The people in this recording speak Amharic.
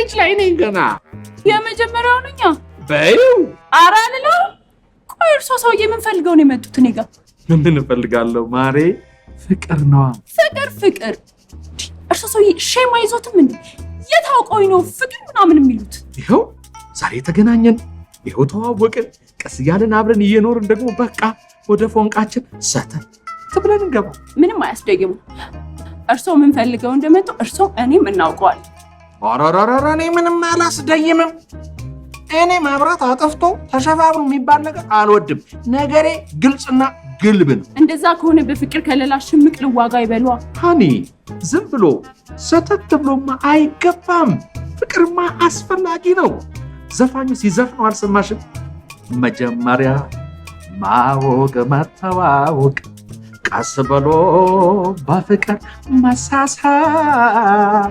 Stage ላይ ነኝ ገና። የመጀመሪያው ነኛ። በይው። ኧረ አልለውም። ቆይ እርሶ ሰውዬ ምን ፈልገው ነው የመጡት እኔ ጋር? ምን እፈልጋለሁ ማሬ? ፍቅር ነዋ። ፍቅር ፍቅር። እርሶ ሰውዬ shame አይዞትም እንዴ? የት አውቀውኝ ነው ፍቅር ምናምን የሚሉት? ይኸው ዛሬ ተገናኘን፣ ይኸው ተዋወቅን። ቀስ እያለን አብረን እየኖርን ደግሞ በቃ ወደ ፎንቃችን ሰተት ብለን እንገባ። ምንም አያስደግሙ። እርሶ ምን ፈልገው እንደመጡ እርሶ እኔም እናውቀዋለን። ኦሮሮሮሮ፣ እኔ ምንም አላስደይምም። እኔ መብራት አጥፍቶ ተሸፋፍኖ የሚባል ነገር አልወድም። ነገሬ ግልጽና ግልብ ነው። እንደዛ ከሆነ በፍቅር ከለላ ሽምቅ ልዋጋ ይበሏ። Honey፣ ዝም ብሎ ሰተት ብሎማ አይገባም። ፍቅርማ አስፈላጊ ነው። ዘፋኙ ሲዘፍነው አልሰማሽም? መጀመሪያ ማወቅ መተዋወቅ፣ ቀስ ብሎ በፍቅር መሳሳብ።